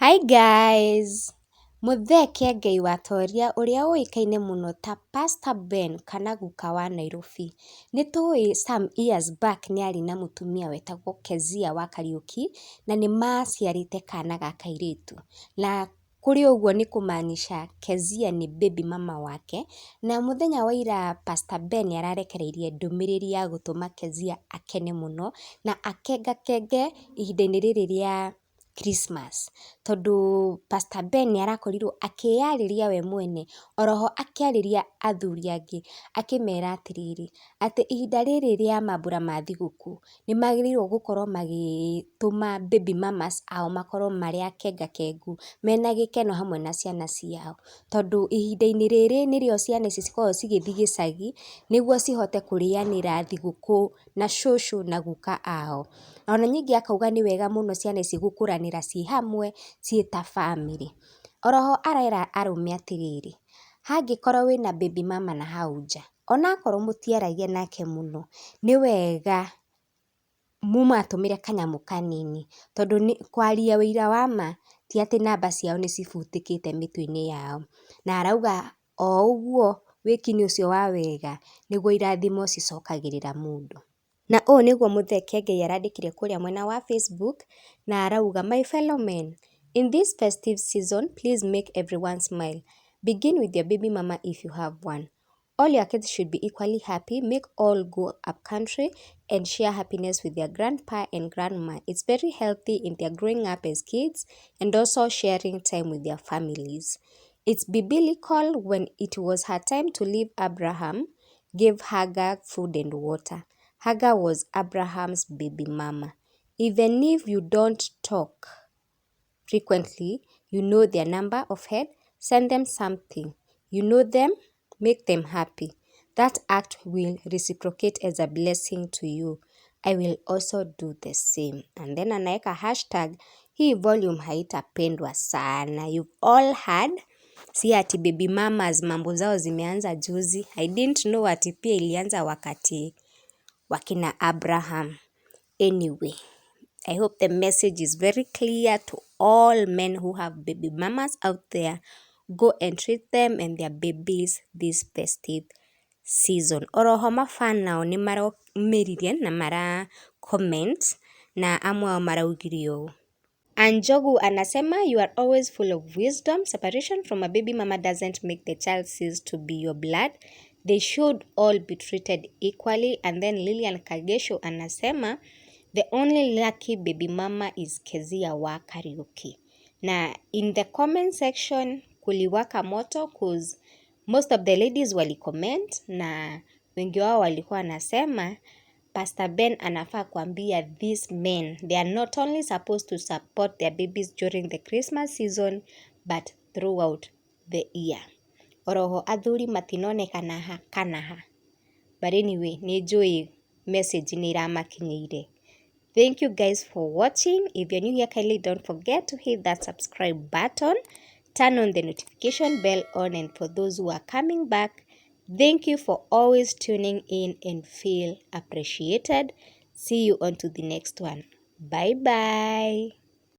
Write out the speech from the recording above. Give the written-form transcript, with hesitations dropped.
Hi guys! Mũthee Kĩengei wa Toria ũrĩa ũĩkaine mũno ta Pastor Ben kana guka wa Nairobi. Nĩtũĩ some years back nĩ arĩ na mũtumia wetagwo Kezia wa Kariuki, na nĩ maciarĩte kana ga kairĩtu. Na kũrĩ ũguo nĩ kũmaanisha Kezia nĩ baby mama wake, na mũthenya wa ira Pastor Ben nĩ ararekereirie ndũmĩrĩri ya gũtũma Kezia akene mũno, na akengakenge ihinda-inĩ rĩrĩ rĩa Christmas. Tondũ Pastor Ben nĩ arakorirwo akĩyarĩria we mwene, oroho akĩarĩria athuri angĩ, akĩmera atĩrĩrĩ, atĩ ihinda rĩrĩ rĩa mambura ma thigũkũ, nĩ magĩrĩirwo gũkorwo magĩtũma baby mamas ao makorwo marĩ akengakengu, mena gĩkeno hamwe na ciana ciao. Tondũ ihinda-inĩ rĩrĩ nĩrĩo ciana ici cikoragwo cigĩthiĩ gĩcagi, nĩguo cihote kũrĩanĩra thigũkũ na cũcũ na guka ao. Ona ningĩ akauga nĩ wega mũno ciana ici gũkũranĩra ciĩ hamwe ciĩ ta bamĩrĩ. Oroho arera arũme atĩrĩrĩ, hangĩkorwo wĩna baby mama na hau nja, onakorwo mũtiaragia nake mũno, nĩ wega mũmatũmĩre kanyamũ kanini, tondũ nĩ kwaria ũira wa ma ti atĩ namba ciao nĩ cibutĩkĩte mĩtwe-inĩ yao. Na arauga o ũguo wĩki-inĩ ũcio wa wega, nĩguo irathimo cicokagĩrĩra mũndũ. Na ũũ nĩguo Mũthee Kĩengei arandĩkire kũrĩa mwena wa Facebook, na arauga, "My fellow men, in this festive season, please make everyone smile. Begin with your baby mama if you have one. All your kids should be equally happy. Make all go up country and share happiness with their grandpa and grandma. It's very healthy in their growing up as kids and also sharing time with their families. It's biblical. When it was her time to leave, Abraham gave Hagar food and water. Hagar was Abraham's baby mama. Even if you don't talk frequently, you know their number of head, send them something. You know them, make them happy. That act will reciprocate as a blessing to you. I will also do the same." And then anaeka hashtag, hii volume haitapendwa sana. You've all heard, si ati baby mamas mambo zao zimeanza juzi. I didn't know ati pia ilianza wakati wakina Abraham. Anyway, I hope the message is very clear to all men who have baby mamas out there. Go and treat them and their babies this festive season. Oroho mafan nao nĩ maromĩririe na mara comment, na amwe ao maraugire ũũ. Anjogu anasema, "You are always full of wisdom. Separation from a baby mama doesn't make the child cease to be your blood. They should all be treated equally." And then Lilian Kagesho anasema, "The only lucky baby mama is Kezia wa Kariuki." Na in the comment section kuliwaka moto, 'cause most of the ladies wali comment na wengi wao walikuwa wanasema Pastor Ben anafaa kuambia these men they are not only supposed to support their babies during the Christmas season but throughout the year. Oroho athuri matinonekana ha kana ha. But anyway, nĩ njũĩ message nĩ ĩramakinyĩire. Thank you guys for watching. If you're new here, kindly don't forget to hit that subscribe button, turn on the notification bell on, and for those who are coming back, thank you for always tuning in and feel appreciated. See you on to the next one. Bye bye.